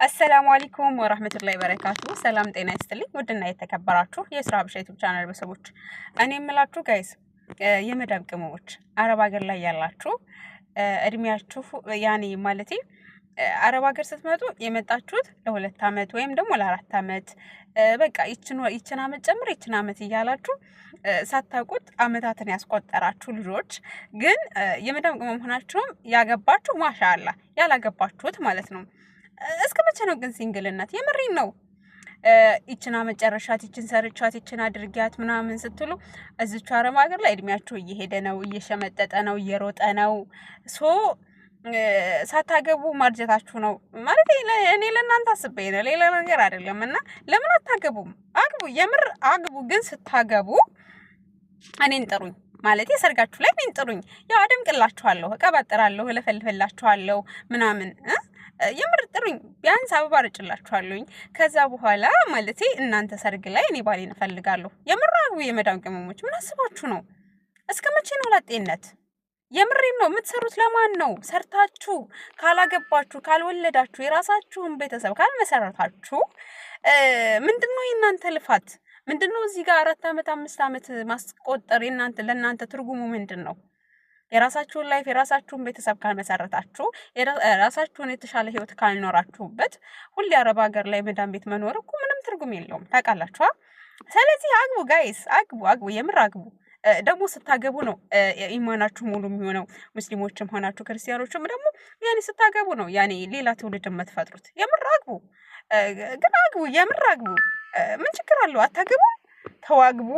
السلام عليكم ورحمة الله وبركاته። ሰላም ጤና ይስጥልኝ። ውድና የተከበራችሁ የስራ ሀበሻ YouTube channel ቤተሰቦች፣ እኔ የምላችሁ guys፣ የመዳም ቅመሞች፣ አረብ ሀገር ላይ ያላችሁ፣ እድሜያችሁ ያኔ ማለቴ አረብ ሀገር ስትመጡ የመጣችሁት ለ2 አመት ወይም ደግሞ ለ4 አመት፣ በቃ ይችን አመት ጨምር ይችን አመት እያላችሁ ሳታውቁት አመታትን ያስቆጠራችሁ ልጆች፣ ግን የመዳም ቅመም ሆናችሁም ያገባችሁ ማሻአላ፣ ያላገባችሁት ማለት ነው። እስከ መቼ ነው ግን single ነት? የምሬን ነው። ይችን አመት ጨርሻት፣ ይችን ሰርቻት፣ ይችን አድርጊያት ምናምን ስትሉ እዚቹ አረብ ሀገር ላይ እድሜያችሁ እየሄደ ነው፣ እየሸመጠጠ ነው፣ እየሮጠ ነው። So ሳታገቡ ማርጀታችሁ ነው ማለት። እኔ ለእናንተ አስቤ ነው፣ ሌላ ነገር አይደለም። እና ለምን አታገቡም? አግቡ፣ የምር አግቡ። ግን ስታገቡ እኔን ጥሩኝ፣ ማለት የሰርጋችሁ ላይ እኔን ጥሩኝ። ያው አደምቅላችኋለሁ፣ እቀባጥራለሁ፣ እለፈልፍላችኋለሁ ምናምን። የምር ጥሩኝ። ቢያንስ አበባ ረጭላችኋለሁኝ። ከዛ በኋላ ማለቴ እናንተ ሰርግ ላይ እኔ ባሌን እፈልጋለሁ። የምር አግቡ። የመዳም ቅመሞች ምን አስባችሁ ነው? እስከ መቼ ነው ላጤነት? የምሬን ነው። የምትሰሩት ለማን ነው? ሰርታችሁ ካላገባችሁ፣ ካልወለዳችሁ፣ የራሳችሁን ቤተሰብ ካልመሰረታችሁ ምንድን ነው የእናንተ ልፋት? ምንድን ነው እዚህ ጋር 4 ዓመት 5 ዓመት ማስቆጠር ለእናንተ ትርጉሙ ምንድን ነው? የራሳችሁን life፣ የራሳችሁን ቤተሰብ ካልመሰረታችሁ፣ የራሳችሁን የተሻለ ህይወት ካልኖራችሁበት፣ ሁሌ አረብ ሀገር ላይ መዳም ቤት መኖር እኮ ምንም ትርጉም የለውም። ታውቃላችኋ? ስለዚህ አግቡ guys፣ አግቡ፣ አግቡ፣ የምር አግቡ። ደግሞ ስታገቡ ነው ኢማናችሁ ሙሉ የሚሆነው። ሙስሊሞችም ሆናችሁ ክርስቲያኖችም ደግሞ ያኔ ስታገቡ ነው ያኔ ሌላ ትውልድ የምትፈጥሩት። የምር አግቡ፣ ግን አግቡ፣ የምር አግቡ። ምን ችግር አለው? አታገቡም? ተዋግቡ።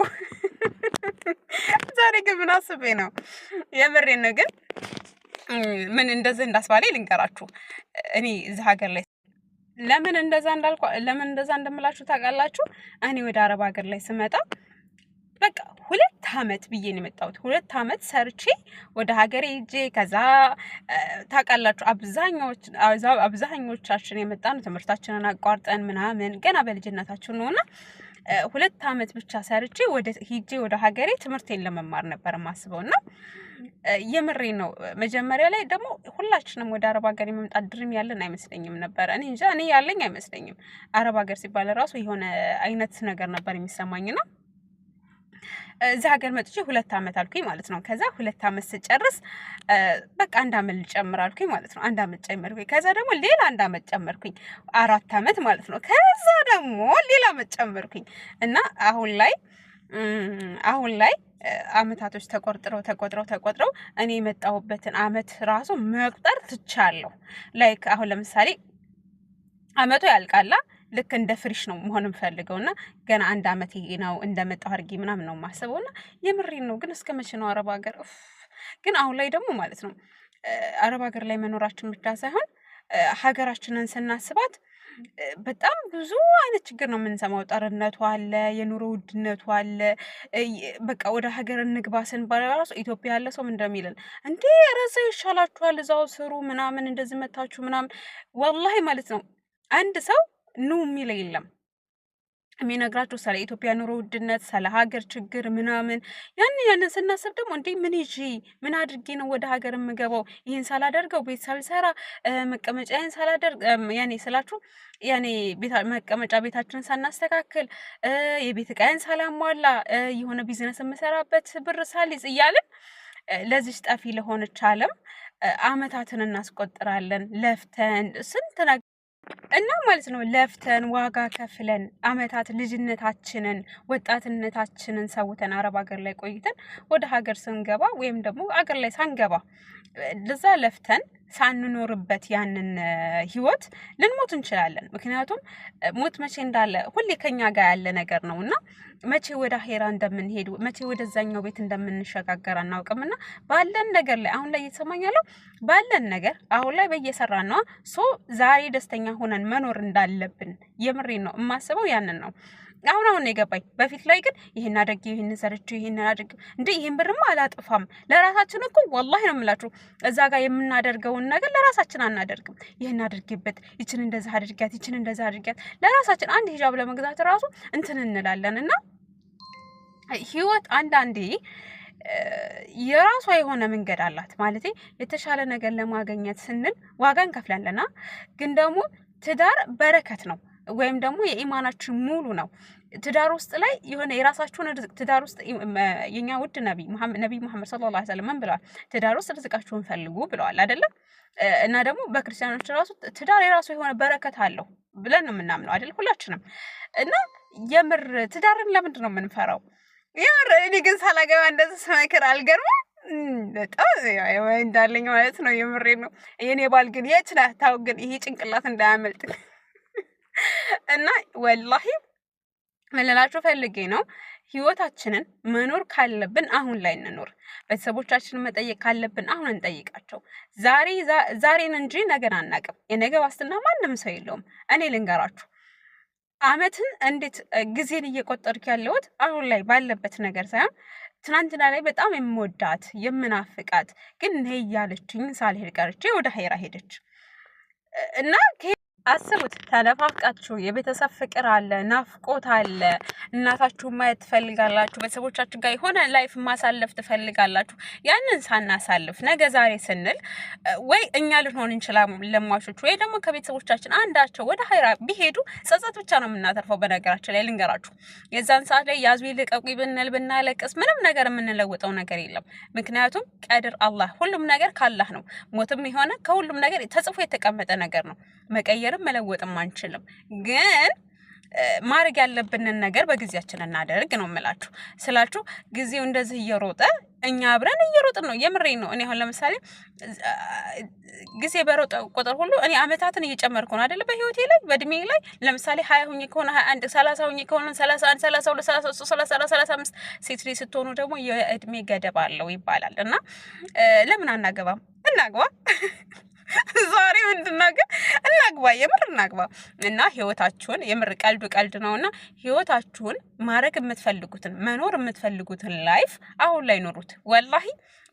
ዛሬ ግን ምን አስቤ ነው? የምሬን ነው። ግን ምን እንደዚህ እንዳስባለኝ ልንገራችሁ። እኔ እዚህ ሀገር ላይ ለምን እንደዛ እንዳልኩ፣ ለምን እንደዛ እንደምላችሁ ታውቃላችሁ? እኔ ወደ አረብ ሀገር ላይ ስመጣ በቃ 2 አመት ብዬ ነው የመጣሁት። 2 አመት ሰርቼ ወደ ሀገሬ ሄጄ፣ ከዛ ታውቃላችሁ አብዛኞቻችን የመጣነው ትምህርታችንን አቋርጠን ምናምን ገና በልጅነታችን ነውና 2 አመት ብቻ ሰርቼ ወደ ሂጄ ወደ ሀገሬ ትምህርቴን ለመማር ነበር የማስበው። እና የምሬ ነው። መጀመሪያ ላይ ደግሞ ሁላችንም ወደ አረብ ሀገር የመምጣት dream ያለን አይመስለኝም ነበር። እኔ እንጃ፣ እኔ ያለኝ አይመስለኝም። አረብ ሀገር ሲባል ራሱ የሆነ አይነት ነገር ነበር የሚሰማኝና እዚህ ሀገር መጥቼ 2 አመት አልኩኝ ማለት ነው። ከዛ 2 አመት ስጨርስ በቃ አንድ አመት ልጨምር አልኩኝ ማለት ነው። አንድ አመት ጨመርኩኝ። ከዛ ደግሞ ሌላ አንድ አመት ጨመርኩኝ፣ 4 አመት ማለት ነው። ከዛ ደግሞ ሌላ አመት ጨመርኩኝ እና አሁን ላይ አመታቶች ተቆጥረው ተቆጥረው ተቆጥረው እኔ የመጣሁበትን አመት ራሱ መቁጠር ትቻለሁ። Like አሁን ለምሳሌ አመቱ ያልቃላ፣ ልክ እንደ fresh ነው መሆን የምፈልገው እና ገና አንድ አመት ነው እንደመጣሁ አድርጌ ምናምን ነው የማስበው። እና የምሬን ነው። ግን እስከ መቼ ነው አረብ ሀገር? ግን አሁን ላይ ደግሞ ማለት ነው አረብ ሀገር ላይ መኖራችን ብቻ ሳይሆን ሀገራችንን ስናስባት በጣም ብዙ አይነት ችግር ነው የምንሰማው። ጦርነቱ አለ፣ የኑሮ ውድነቱ አለ። በቃ ወደ ሀገር እንግባ ስንባል ራሱ ኢትዮጵያ ያለ ሰው ምን እንደሚለን፣ እንዴ ረዛ ይሻላችኋል፣ እዛው ስሩ ምናምን፣ እንደዚህ መታችሁ ምናምን። ወላሂ ማለት ነው አንድ ሰው ኑ የሚል የለም። የሚነግራችሁ ስለ ኢትዮጵያ ኑሮ ውድነት፣ ስለ ሀገር ችግር ምናምን። ያንን ስናስብ ደግሞ እንዴ ምን ይዤ፣ ምን አድርጌ ነው ወደ ሀገር የምገባው? ይህን ሳላደርገው፣ ቤት ሳልሰራ፣ መቀመጫዬን ሳላደርግ፣ ያኔ ስላችሁ ያኔ መቀመጫ ቤታችንን ሳናስተካክል፣ የቤት እቃዬን ሳላሟላ፣ የሆነ ቢዝነስ የምሰራበት ብር ሳልይዝ እያልን ለዚች ጠፊ ለሆነች ዓለም አመታትን እናስቆጥራለን ለፍተን ስንት ነገር። እና ማለት ነው ለፍተን፣ ዋጋ ከፍለን፣ አመታት ልጅነታችንን ወጣትነታችንን ሰውተን አረብ ሀገር ላይ ቆይተን ወደ ሀገር ስንገባ ወይም ደግሞ ሀገር ላይ ሳንገባ ለዛ ለፍተን ሳንኖርበት ያንን ህይወት ልንሞት እንችላለን። ምክንያቱም ሞት መቼ እንዳለ ሁሌ ከኛ ጋር ያለ ነገር ነው እና መቼ ወደ አኼራ እንደምንሄድ፣ መቼ ወደዛኛው ቤት እንደምንሸጋገር አናውቅም። እና ባለን ነገር ላይ አሁን ላይ እየተሰማኝ ያለው ባለን ነገር አሁን ላይ በየሰራን ነው፣ so ዛሬ ደስተኛ ሆነን መኖር እንዳለብን የምሬን ነው የማስበው፣ ያንን ነው አሁን አሁን ነው የገባኝ። በፊት ላይ ግን ይሄን አድርጌ፣ ይሄን ሰርቼ፣ ይሄን አድርጌ፣ እንዴ ይሄን ብርማ አላጥፋም። ለራሳችን እኮ ወላሂ ነው የምላችሁ እዛ ጋር የምናደርገውን ነገር ለራሳችን አናደርግም። ይሄን አድርጌበት፣ ይችን እንደዛ አድርጊያት፣ ይችን እንደዛ አድርጊያት፣ ለራሳችን አንድ ሂጃብ ለመግዛት ራሱ እንትን እንላለን። እና ህይወት አንዳንዴ የራሷ የሆነ መንገድ አላት። ማለት የተሻለ ነገር ለማግኘት ስንል ዋጋ እንከፍላለና ግን ደግሞ ትዳር በረከት ነው ወይም ደግሞ የኢማናችን ሙሉ ነው። ትዳር ውስጥ ላይ የሆነ የራሳችሁን ትዳር ውስጥ የኛ ውድ ነቢይ ነቢይ መሐመድ ሰለላሁ ዐለይሂ ወሰለም ምን ብለዋል? ትዳር ውስጥ ርዝቃችሁን ፈልጉ ብለዋል አይደለም? እና ደግሞ በክርስቲያኖች ራሱ ትዳር የራሱ የሆነ በረከት አለው ብለን ነው የምናምነው አይደል? ሁላችንም። እና የምር ትዳርን ለምንድን ነው የምንፈራው? የምር እኔ ግን ሳላገባ እንደዚህ ስመክር አልገርምም? በጣም እንዳለኝ ማለት ነው። የምሬ ነው። የኔ ባል ግን የት ነህ? ታው ግን ይሄ ጭንቅላት እንዳያመልጥ። እና ወላሂ ምን ልላችሁ ፈልጌ ነው፣ ህይወታችንን መኖር ካለብን አሁን ላይ እንኖር። ቤተሰቦቻችንን መጠየቅ ካለብን አሁን እንጠይቃቸው። ዛሬ ዛሬን እንጂ ነገን አናቅም። የነገ ዋስትና ማንም ሰው የለውም። እኔ ልንገራችሁ፣ አመትን እንዴት ጊዜን እየቆጠርኩ ያለሁት አሁን ላይ ባለበት ነገር ሳይሆን ትናንትና ላይ በጣም የምወዳት የምናፍቃት ግን ነይ እያለችኝ ሳልሄድ ቀርቼ ወደ ሀይራ ሄደች። እና አስቡት፣ ተነፋፍቃችሁ የቤተሰብ ፍቅር አለ፣ ናፍቆት አለ። እናታችሁን ማየት ትፈልጋላችሁ። ቤተሰቦቻችሁ ጋር የሆነ life ማሳለፍ ትፈልጋላችሁ። ያንን ሳናሳልፍ ነገ ዛሬ ስንል ወይ እኛ ልንሆን እንችላለን ለሟቾች፣ ወይ ደግሞ ከቤተሰቦቻችን አንዳቸው ወደ ሀይራ ቢሄዱ ጸጸት ብቻ ነው የምናተርፈው። በነገራችን ላይ ልንገራችሁ፣ የዛን ሰዓት ላይ ያዙ ይልቀቁ ብንል ብናለቅስ ምንም ነገር የምንለውጠው ነገር የለም። ምክንያቱም ቀድር አላህ፣ ሁሉም ነገር ካላህ ነው። ሞትም የሆነ ከሁሉም ነገር ተጽፎ የተቀመጠ ነገር ነው። መቀየርም መለወጥም አንችልም። ግን ማድረግ ያለብንን ነገር በጊዜያችን እናደርግ ነው የምላችሁ። ስላችሁ ጊዜው እንደዚህ እየሮጠ እኛ አብረን እየሮጥን ነው። የምሬን ነው። እኔ አሁን ለምሳሌ ጊዜ በሮጠ ቁጥር ሁሉ እኔ አመታትን እየጨመርኩ ነው አይደለ? በህይወቴ ላይ፣ በእድሜ ላይ። ለምሳሌ 20 ሁኜ ከሆነ 21፣ 30 ሁኜ ከሆነ 31፣ 32፣ 33፣ 34፣ 35። ሴት ልጅ ስትሆኑ ደግሞ የእድሜ ገደብ አለው ይባላል። እና ለምን አናገባም? እናግባ። ዛሬ ምንድን ነው ግን እናግባ፣ የምር እናግባ። እና ህይወታችሁን፣ የምር ቀልዱ ቀልድ ነውና፣ ህይወታችሁን ማድረግ የምትፈልጉትን፣ መኖር የምትፈልጉትን life አሁን ላይ ኑሩት። ወላሂ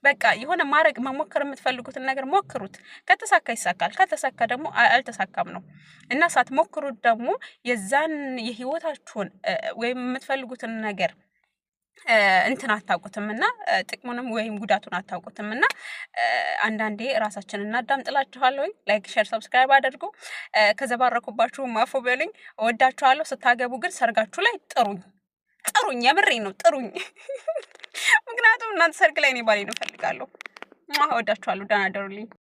በቃ የሆነ ማድረግ መሞከር የምትፈልጉትን ነገር ሞክሩት። ከተሳካ ይሳካል፣ ካልተሳካ ደግሞ አልተሳካም ነው። እና ሳትሞክሩት ደግሞ የዛን የህይወታችሁን ወይም የምትፈልጉትን ነገር እንትን አታውቁትም እና ጥቅሙንም ወይም ጉዳቱን አታውቁትም። እና አንዳንዴ ራሳችንን እናዳምጥላችኋለሁ። Like፣ share፣ subscribe አድርጉ። ከዘባረኩባችሁ አፉ በሉኝ። እወዳችኋለሁ። ስታገቡ ግን ሰርጋችሁ ላይ ጥሩኝ፣ ጥሩኝ፣ የምሬ ነው፣ ጥሩኝ። ምክንያቱም እናንተ ሰርግ ላይ እኔ ባሌን እፈልጋለሁ። እወዳችኋለሁ። ደህና ደሩልኝ።